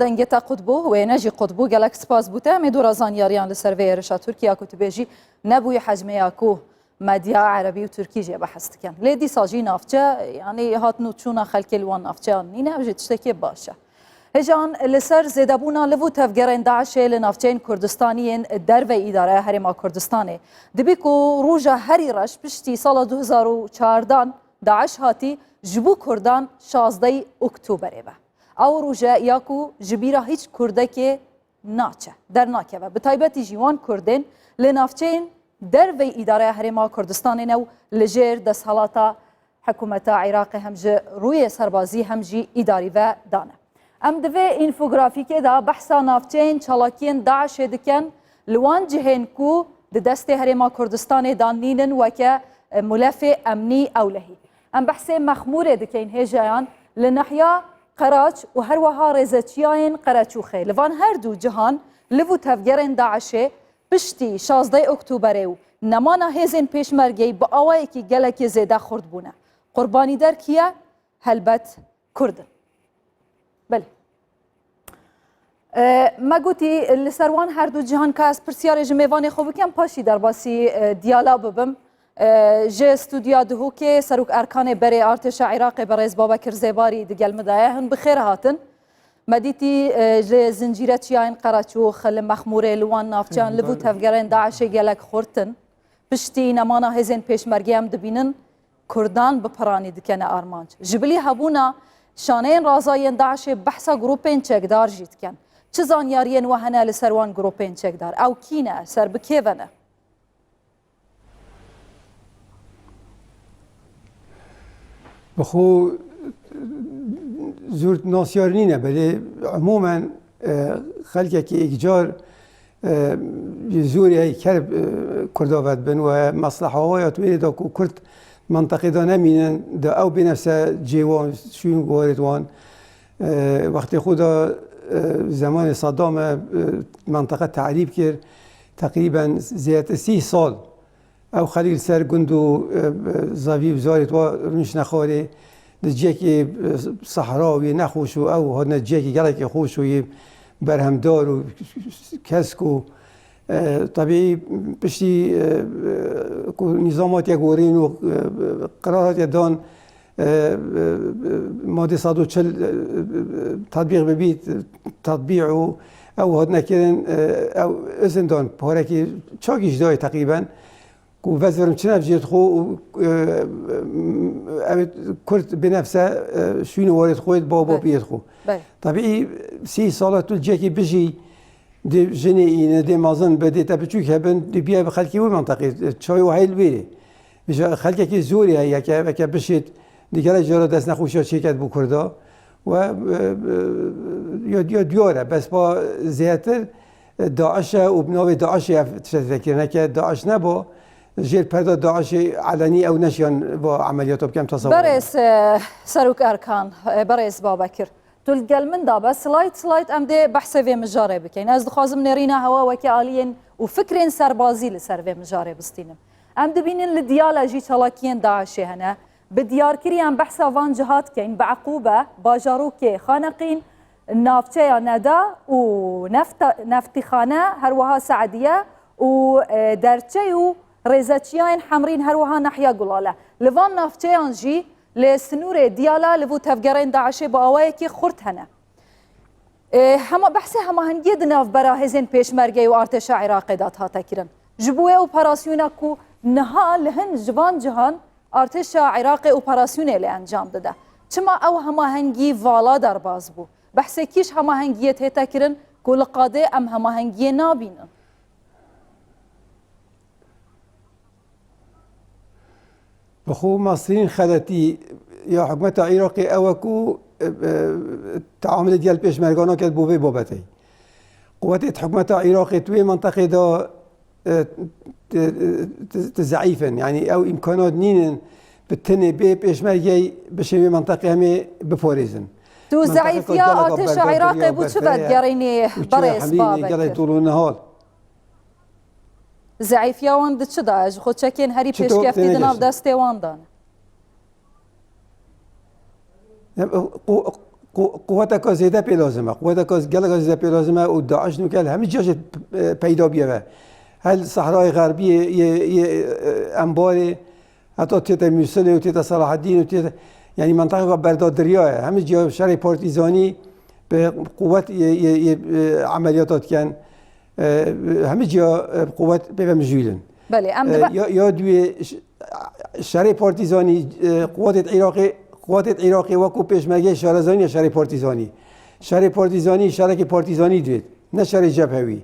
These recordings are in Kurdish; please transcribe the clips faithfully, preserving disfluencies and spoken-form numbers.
Dengê te qut bû, wê ne jî qut bû. Gelek spas bo te. Em ê dora zanyariyan li ser vê êrişa Tirkiya ku tu bêjî nebûye hecmê ya ku medya erebî û tirkî jê behs dikin. Lê dîsa jî navçe, yanî hatin û çûna xelkê li wan navçeyan nîne, ev jî tiştekê baş e. Hêjan, li ser zêdebûna liv û tevgerên DAIŞê li navçeyên Kurdistanî yên derveyî îdareya Herêma Kurdistanê, dibî ku roja herî reş piştî sala du hezar û çardan DAIŞ hatî ji bo Kurdan şazdehê Oktoberê be. Ew roje ya ku ji bîra hîç Kurdekê naçe, dernakeve. Bi taybetî jî wan Kurdên li navçeyên derveyî îdareya Herêma Kurdistanê ne û li jêr desthilata hikûmeta Iraqê hem ji rûyê serbazî hem jî îdarî ve dane. Em di vê înfografîkê de behsa navçeyên çalakiyên DAIŞê dikin, li wan cihên ku di destê Herêma Kurdistanê de nînin weke, e, mulefê emnî ewlehî. Em behsê Mexmûrê dikeyn hêjayan li nehiya Qeraç û her wiha rêzeçiyayên Qereçûxê. Li van her du cihan liv û tevgerên DAIŞê piştî şazdehê Oktoberê û nemana hêzên pêşmergeyî bi awayekî gelekî zêde xurt bûne. Qurbanî der kî ye? Helbet Kurd in. Belê. E, me gotî li ser wan her du cihan ka ez pirsyarê ji mêvanê xwe bikim, paşî derbasî, e, diyala bibim. E, ji stûdya Duhokê Serok Erkanê berê Artêşa Iraqê berêz Babekir Zêbarî digel min de ye. Hûn bi xêr hatin. Me dîtî, e, ji zincîre çiyayên Qereçûx, li Mexmûrê, li wan navçeyan, li vû tevgerên DAIŞê gelek xurt in. Piştî nemana hêzên pêşmergê em dibînin Kurdan bi piranî dikene armanc. Ji bilî hebûna şaneyên raza yên DAIŞê behsa grûpên çekdar jî dikin. Çi zanyariyên we hene li ser wan grûpên çekdar? Ew kî ne? Ser bi kê ve ne? Bi xwe zûr nasyar nîne, belê umûmen, e, xelkekî êkcar, e, ji zûrê hey ker, e, Kurda vedibin we mesleha wa ya tu wê de ku Kurd menteqê de nemînin, de ew bêne ser cê wan, şûn warê wan. E, wextê xwe de, e, zemanê Saddam e, e, menteqe tehrîb kir. Teqrîben zêdetir sî sal ew xelî li ser gund û, e, e, zevî û zarê wa rûniştine xwarê, di cihekî, e, sehra û yê nexweş û ew hatine cihekî gelekî xweş û yê berhemdar û kesk û, e, tebî piştî, e, e, ku nîzam hatiye gorîn û, e, e, qerar hatiye dan, e, e, e, madê sed û çil, e, e, e, tetbîq bibît, tetbî û ew hatine kirin, e, ew izin dan, parekî çakî ji dayê teqrîben, ku vezirim çine cihê xwe û, e, e, ew ê Kurd binefse, e, şûnê warê xwe, ba, ba Belê. piyê xwe. Belê. Tebî sî sala tu cihekî bijî, dê jinê îne, dê mezin be, dê te biçûk hebin, dê biya bi xelkê wê menteqê, çavê wê heyl wêrê. Ji xelkekî zorê heye, yeke, yeke bişêt, di gelek cara dest nexweşiya çêket bo Kurda. We, e, e, ya, ya diyar e, bes ba zêdetir, e, DAIŞ e û bi navê DAIŞê ev tişte tê kirin. Heke DAIŞ neba, jêr perda DAIŞê elenî ew neşiyan va emeliyata bikin, em tesewwur Berêz, e, Serok Erkan, e, berêz Babekir. Tu li gel min de be, slide slide em dê behsê vê mijarê bikeyn. Ez dixwazim nêrîna hewa weke aliyên û fikrên serbazî li ser vê mijarê bistînim. Em dibînin li Diyala jî çalakiyên DAIŞê hene. Bi diyarkirî em behsa van ciha dikeyn. Bi Eqûbe, bajarokê Xaneqîn, navçeya Neda û Nefta-, Neftîxane, her wiha Seediye û, e, Derçey û rêzeçiyayên Hemrîn, her wiha nahiya Gulale. Li van navçeyan jî li sinûrê Diyala li vû tevgerên DAIŞê bi awayekî xurt hene. E, hema behsê hemahengiyê di navbera hêzên pêşmergeyê û artêşa Iraqê de hate kirin. Ji bo wê operasyona ku niha li hin ji van cihan artêşa Iraqê operasyonê li encam dide. Çima ew hemahengî vala derbas bû? Behsê kî ji hemahengiyê tête kirin ku li qadê em hemahengiyê nabînin? Bi xwe mestirîn xeletî ya hikûmeta Iraqê ew e ku, e, e, teamilê digel pêşmerga naket bo vê babetê. Quwetê di hikûmeta Iraqê di wê menteqê de, e, ti, ti, ti zeîf in. Yanî ew îmkanat nînin bi tenê bê pêşmergeyê bişên wê menteqê em ê biparêzin. Tu Menteqeka zeîfiya geleka artêşa berdav Iraqê kiriya bû çi berfireh e vedigerînî û çi berêz Hemrînê gelek Babekir? Dol û nihal. Zeîfiya wan di çi de ye? Ji xwe çekên herî Çito pêşkeftî têne di nav gerçek. destê wan de ne. Ya, qu-, qu-, quweteka zêde pê lazim e. Quweteka geleka zêde pê lazim e û DAIŞ nûke li hemî cihê, e, peyda bûye ve. Hel Sehrayê Xerbiyê yê, yê, e, Enbarê, heta tête Mûsilê û tête Selaheddîn û tête, yanî menteqeka berdadiriya ye. Hemî ciya şerê partîzanî bi quwet yê, yê, yê, e, emeliyata dikin. E, hemî ciya, e, quwet pê ve mijûl in. Belê, em E, dibe- ya, ya duyê ş-, şerê partîzanî, e, quwetê Iraqê, quwetê Iraqê wekû pêşmergeyê şarezanî ya şerê partîzanî. Şerê partîzanî, şerekê partîzanî divêt. Ne şerê cephewî.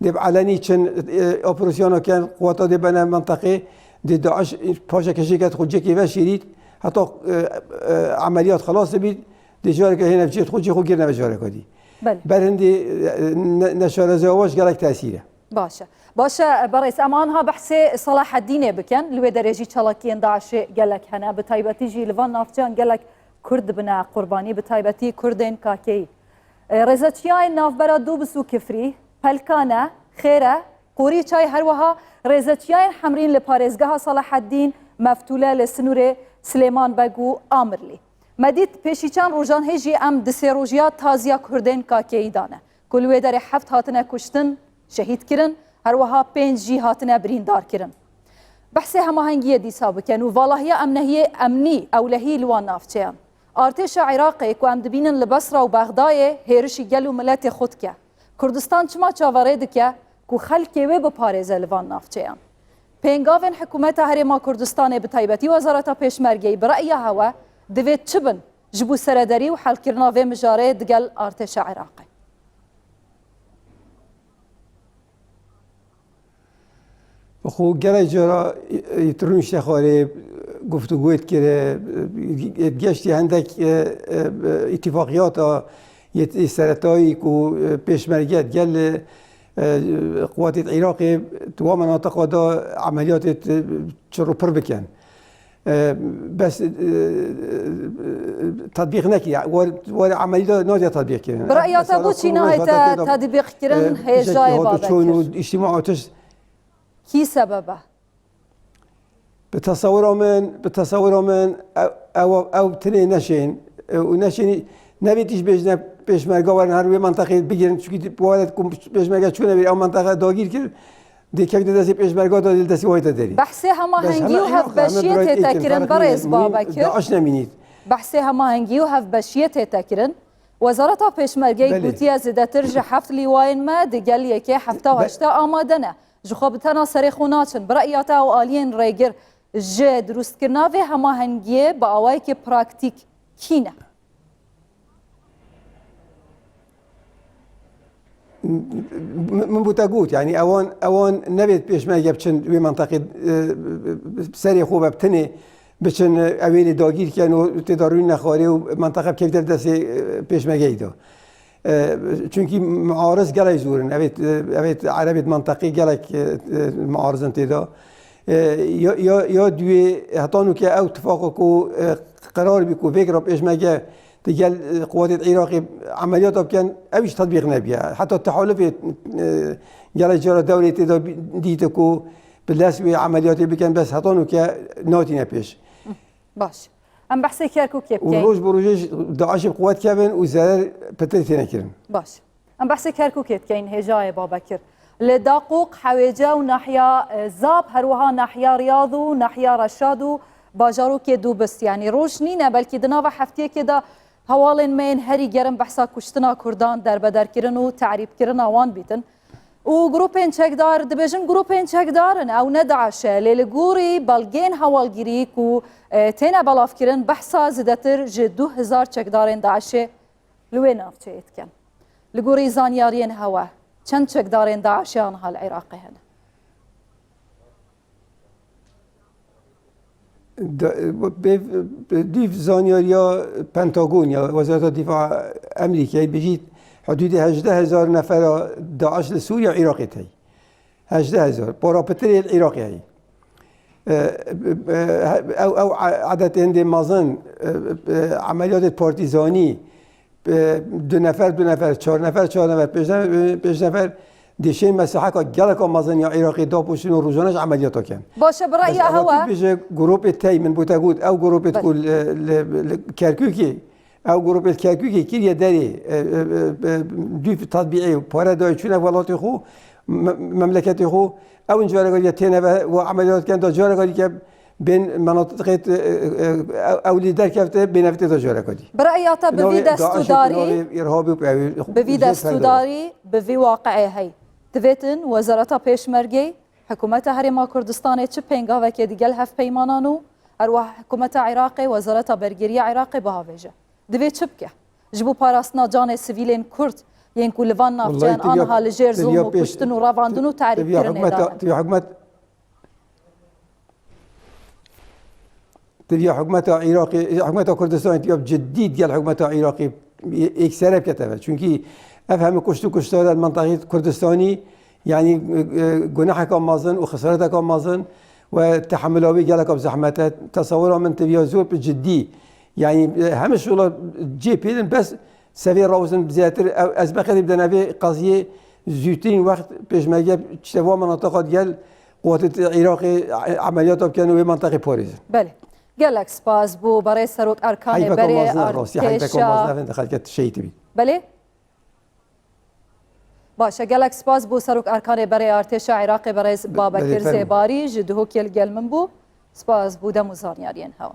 Dê bi elenî çin, e, operasyona ken, quweta dê bene menteqê, dê DAIŞ paşa keşî ket xwe cekê ve şêrît, heta, e, e, emeliyat xelas dibît, dê careke hêne bi cihê xwe cihê xwe girne ve careka dî. Belê. Ber hindî, e, ne, neşarezeya we ji gelek tesîr e. Baş e. Baş e, berêz, em anha behsê Selaheddînê bikin. Li wê derê jî çalakiyên DAIŞê gelek hene. Bi taybetî jî li van navçeyan gelek Kurd dibine qurbanî, bi taybetî Kurdên Kakeyî. E, rêzeçiyayên navbera Dubis û Kifrî, Pelkane, Xêre, Qorî Çay, her wiha rêzeçiyayên hemrîn li parêzgeha Selaheddîn, Meftûle li sinûrê Silêman Beg û Amirlî. Me dît pêşî çend rojan hê jî em di sê rojiya taziya Kurdên Kakeyî dane, ku li wê derê heft hatine kuştin, şehîd kirin, her wiha pênc jî hatine birîndar kirin. Behsê hemahengiyê dîsa bikin û valahiya emnehiyê emnî ewlehî li wan navçeyan. Artêşa Iraqê ku em dibînin li Besra û Bexdayê hêrişî gel û miletê xwe dike. Kurdistan çima çaverê dike ku xelkê wê biparêze li van navçeyan? Pêngavên Hikûmeta Herêma Kurdistanê, bi taybetî Wezareta Pêşmergeyî, bi re'ya hewe divê çi bin ji bo serederî û helkirina vê mijarê digel artêşa Iraqê? Bi xwe gelek cara, e, e, rûnişte xwarê, guftûgoyê dikire, e, e, geştî hendek, e, e, e, îtîfaqiyata yê, yê seretayî ku, e, pêşmerge digel, e, e, quwetê Iraqê di wa menatiqa de emeliyatê, e, çirûpir bikin. E, bes, e, e, e, tetbîq nekiriye. War, war emelî de nadiye tetbîq kirin. Bi re'ya te bo çî nahête tetbîq kirin, e, hêjayê çûn û Babekir? Îctîma û tişt. Kî sebeb e? Bi tesewira min, bi tesewira min, ew, ew, ew tinê neşên, e, û neşên, nebê tîş bêjine pêşmerga werin her wê menteqê bigirin, çunkî di-, bu adet ku pêşmerga çûne bîr, ew menteqe dagîr kir, dê kevne destê pêşmerga da, dê destê wayî te derî. Behsê hemahengî û hevbeşiyê tê te kirin, berêz Babekir. DAIŞ nemînît. Behsê hemahengî û hevbeşiyê tê te kirin. Wezareta Pêşmergeyê gotiye zêdetir ji heft lîwayên me di gel yekê hefta heşta amade ne. Ji xwe bi tena serê xwe naçin. Bi re'ya te ew aliyên rêgir ji dirustkirina vê hemahengiyê bi awayekî praktîk kî ne? Min, min bo te got, yanî ewan, ewan nebêt pêşmerge biçin wê menteqê, e, serê xwe ve bi tinê biçin, e, ewênê dagîr ken û tê de rûnîne xwarê û menteqe bikevite destê, e, pêşmergeyê de. E, çunkî muariz gelek zor in. Evêt, e, evêt erebêt menteqê gelek, e, e, muariz in tê de. E, ya, ya, ya duyê, heta nûke ew tifaqa ku, e, qerar bî ku vêg re pêşmerge di gel, e, quwetê Iraqê emeliyata bikin, ew jî tetbîq nebiye. Heta tehalufê, e, gelek cara dewrê tê de bî-, dîte ku bi dest wê emeliyatê bikin, bes heta nûke natîne pêş. Baş. Em behsê Kerkûkê bikeyin. Û roj bi rojê ji DAIŞê bi quwet kevin û zerer pitir têne kirin. Baş. Em behsê Kerkûkê dikeyin, hêjayê Babekir. Li Daqûq, Hewêce û nahiya, e, Zap, her wiha nahiya Riyad û nahiya Reşad û bajarokê Dubis, yanî roj nîne, belkî di nava heftiyekê de hewalên me yên herî germ behsa kuştina Kurdan, derbederkirin û terîbkirina wan bîtin. Û grûpên çekdar, dibêjin grûpên çekdar in, ew ne DAIŞ e, lê li gorî belgeyên hewalgirî ku, e, têne belavkirin, behsa zêdetir ji du hezar çekdarên DAIŞê li wê navçeyê dikin. Li gorî zanyariyên hewe, çend çekdarên DAIŞê aniha li Iraqê hene? Da-, bê-, dîv zanyariya Pentagon ya Wezareta Dîfa Amerîkayê bijît hudûdê hejdeh hezar nefera DAIŞ li Sûriye û Iraqê tey. Hejdeh hezar. Para pitirê li Iraqê heye. E, e, ew, ew edetên dê mezin, e, e, emeliyatê partîzanî, e, du nefer, du nefer, çar nefer, çar nefer, pênc nefer, pênc nefer, dêşên mesiheka geleka mezin ya Iraqê dapoşin û rojane ji emeliyata ken. Baş e, bi reya hewe. Bêje grûpê tey, min bo te got, ew grûpê ku li, li, li Kerkûkê, Ew grûpê li Kerkûkê kiriye derê, e, e, e, e, dû tatbîê pare dayê çûne welatê xwe, me-, memleketê xwe. Ew in careka dî têne ve û emeliyat dikin, da careka dî ke bên menatiqê, e, e, e, ew lî derkevte, bêne vê tê da careka dî. Bi reya te bi vî Navê DAIŞ, bi destûdarî, navê îrhabî û ew bi vî jê destûdarî, bi vî waqiê hey, divêtin Wezareta Pêşmergê, Hikûmeta Herêma Kurdistanê çi pêngavekê digel hevpeymanan û herweha Hikûmeta Iraqê, Wezareta Bergiriya Iraqê bihavêje? Divê çi bike? Ji bo parastina canê sivîlên Kurd yên ku li van navçeyan aniha li jêr zulm û kuştin û revandin û tehrîbkirinê de ne. Tiviya hikûmet, tiviya hikûmeta Iraqê, hikûmeta Kurdistanê tiviya cidî digel hikûmeta Iraqê êksere bikete ve. Çunkî ev hemî kuşt û kuştara li mintaqê Kurdistanî, yanî, e, e, guneheka mezin û xesareteka mezin we tehemula wê geleka bi zehmet e. Tesewira min tiviya zor bi cidî. Yanî, e, hemî şola cê pêdin bes sevê rawizin zêdetir. Ev, ez meqedî bidene vê qeziyê zûtirîn wext pêşmerge çite va minatiqa digel quwatê Iraqê, e, emeliyata bikin û wê mintaqê parêzin. Belê. Gelek spas bo berê Serok Erkanê Heyfeka berê mezin e, rastî, heyfeka artêşa. Mezin e, evên de xelket şehîd bî. Belê? Baş e, gelek spas bo Serok Erkanê berê artêşa Iraqê berêz Be-, Babekir belê, fermo. Zêbarî ji Duhokê li gel min bû. Spas bo dem û zanyariyên hewa.